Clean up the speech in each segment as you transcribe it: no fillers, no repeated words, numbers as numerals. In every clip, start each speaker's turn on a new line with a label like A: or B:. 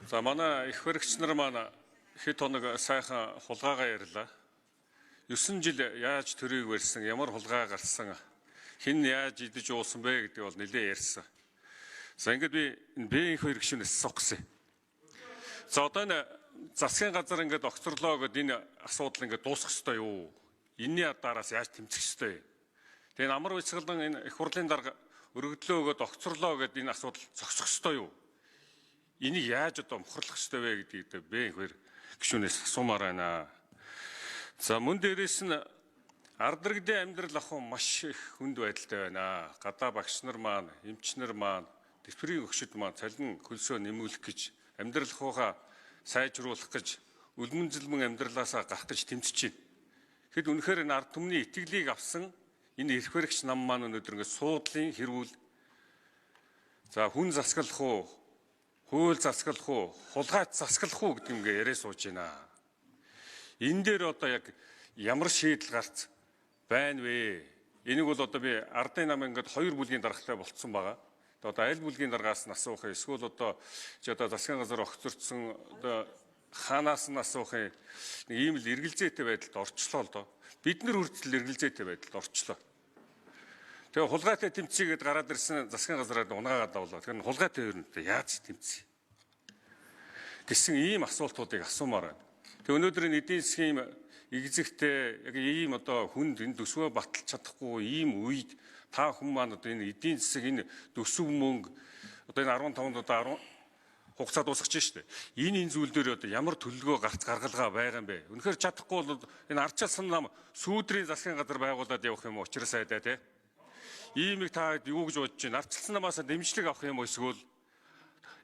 A: За, манай их баригч нар маань хэд хоног сайхан хулгайгаа ярьлаа. 9 жил яаж төрийг барьсан, ямар хулгай гарсан, хэн яаж идэж уусан бэ гэдэг бол нэлээд ярьсан. За, ингээд би энэ Б их хоёр гишүүнээс асуух гэсэн. За, одоо энэ засгийн газар ингээд огцорлоо гэдээ энэ асуудал ингээд дуусах ёстой юу? Энийний дараас яаж тэмцэх ёстой юм? Тэгээ энэ амар баясгалан энэ их хурлын дарга өргөдлөө өгөөд огцорлоо гэдээ энэ асуудал зогсох ёстой юу? Энийг яаж одоо мохорлох ёстой вэ гэдгийг Б их хоёр гишүүнээс асуумаар байна. За, мөн дээрээс нь ард иргэдийн амьдрал ахуй маш их хүнд байдалтай байна. Гадаа багш нар маань, эмч нар маань, дэвсгэрийн өгшөд маань цалин хөлсөө нэмүүлэх гэж, амьдрал ахуйгаа сайжруулах гэж, өлмөн зэлмэн амьдралаасаа гарах гэж тэмцэж байна. Тэгэхэд үнэхээр энэ ард түмний итгэлийг авсан энэ эрх баригч нам маань өнөөдөр ингээд суудлын хэрүүл, за, хүн засаглах уу, хууль засаглах уу, хулгайч засаглах уу гэдэг юм ингээ яриа сууж байна. Энэ дээр одоо яг ямар шийдэл гарц байна вэ? Энийг бол одоо би ардын нам ингээд хоёр бүлгийн даргатай болцсон байгаа. Одоо аль бүлгийн даргаас нь асуух юм? Эсвэл одоо чи одоо засгийн газар огцорцсон одоо хаанаас нь асуух юм? Нэг ийм л эргэлзээтэй байдалд орчлоо л доо. Бид нар хүртэл эргэлзээтэй байдалд орчлоо. Тэгээ хулгайтай тэмцээгээд гараад ирсэн засгийн газраар унаагаад авлаа. Тэгэхээр хулгайтай ер нь яаж тэмцээ гэсэн ийм асуултуудыг асуумаар байна. Тэгээ өнөөдөр энэ эдийн засгийн эгзэгтэй яг ийм одоо хүнд энэ төсвөө баталж чадахгүй ийм үед та хүн маань одоо энэ эдийн засаг, энэ төсөв мөнгө, одоо энэ 15-нд одоо 10 хугацаа дуусгаж штэ. Энэ зүйл дээр одоо ямар төлөвлөгөө гарц гаргалгаа байгаа юм бэ? Үнэхээр чадахгүй бол энэ ардчилсан нам сүүдрийн засгийн газар байгуулад явах юм уу? Учир сайдаа те. Иймийг та юу гэж бодож байна? Ардчилсан намаас дэмжлэг авах юм уу, эсвэл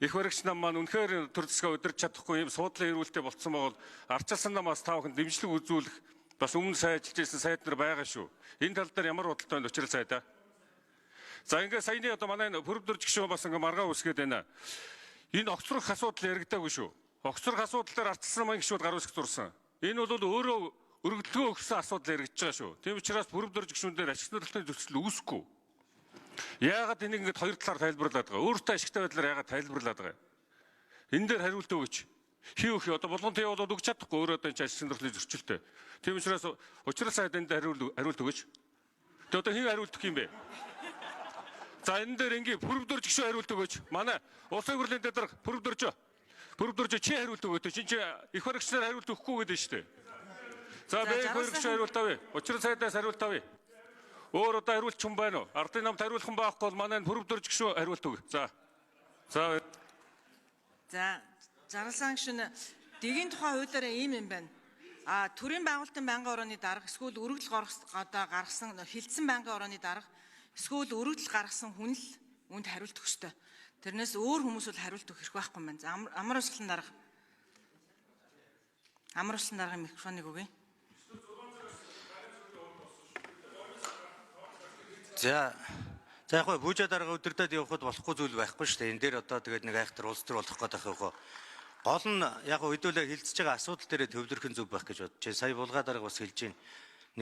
A: их баригч нам маань үнэхээр төр засгаа удирч чадахгүй юм суудлын эрүүлтэй болцсон бол ардчилсан намаас та бүхэн дэмжлэг үзүүлэх бас өмнө сайжилж ирсэн сайд нар байгаа шүү. Энэ тал дээр ямар бодолтой байна, Учрал сайдаа? За, ингээд саяны одоо манай энэ пүрэв гишүүн бас ингээ маргаа үсгээд байна. Энэ огцрох асуудал яригдаагүй шүү. Огцрох асуудал дээр ардчилсан намын гишүүд гар үсэх зурсан. Энэ бол өөрөө өргөдлөгөө өгсөн асуудал яригдж байгаа шүү. Тийм учраас пүрэв гишүүн дээр ашиг сонирхолтой зөрчил үүсэхгүй. Яагаад энийг ингээд хоёр талаар тайлбарлаад байгаа? Өөртөө ашигтай байдлаар яагаад тайлбарлаад байгаа юм? Энэ дээр хариулт өгөөч. Хий өгөх одоо булган тий болоод өгч чадахгүй, өөрөө одоо энэ чинь ашиг сонирхлын зөрчилтэй. Тийм учраас Учрал сайд энэ дээр хариулт өгөөч. Тэгээ одоо хэн хариулт өгөх юм бэ? За, энэ дээр ингээ пүрэв гишүүн хариулт өгөөч. Манай улсын хурлын дээр пүрэв дөржөө. Пүрэв дөржөө, чи хариулт өгөөч. Чи их баригчдаар хариулт өгөхгүй гэдэг нь шүү дээ. За, бэ их баригч хариулт авъя. Учрал сайдаас хариулт авъя. Өөр одоо хариулт хүн байна уу? Ардын намд хариулах хүн байхгүй бол манай пүрэв гишүүн хариулт өг. За. За.
B: За, Жаргалсан гишүүн, дэгийн тухай хуулиараа ийм юм байна. А төрийн байгуулалтын байнгын орооны дарга эсвэл өргөдөл одоо гаргасан, хилцсэн байнгын орооны дарга эсвэл өргөдөл гаргасан хүн л үүнд хариулт өгөх ёстой. Тэрнээс өөр хүмүүс бол хариулт өгөх эрх байхгүй юм байна. За, амар услан дарга. Амар услан даргын микрофоныг өгье.
C: За. За, яг гоо бүжээ дарга өдөртөд явхад болохгүй зүйл байхгүй шүү дээ. Энэ дээр одоо тэгээд нэг айхтар улс төр болох гэдэг юм. Гол нь яг хэдүүлээ хилцэж байгаа асуудал дээрээ төвлөрөх нь зөв байх гэж бодож байна. Сая булгаа дарга бас хэлж байна.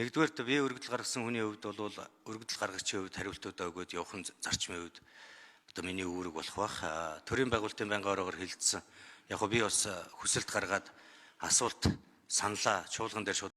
C: Нэгдүгээрт би өргөдөл гаргасан хүний хувьд бол өргөдөл гаргагчийн хувьд хариултуудаа өгөөд явах нь зарчмын хувьд одоо миний үүрэг болох бах. Төрийн байгуулалтын байнгын ороогоор хилцсэн. Яг би бас хүсэлт гаргаад асуулт саналаа чуулган дээр шууд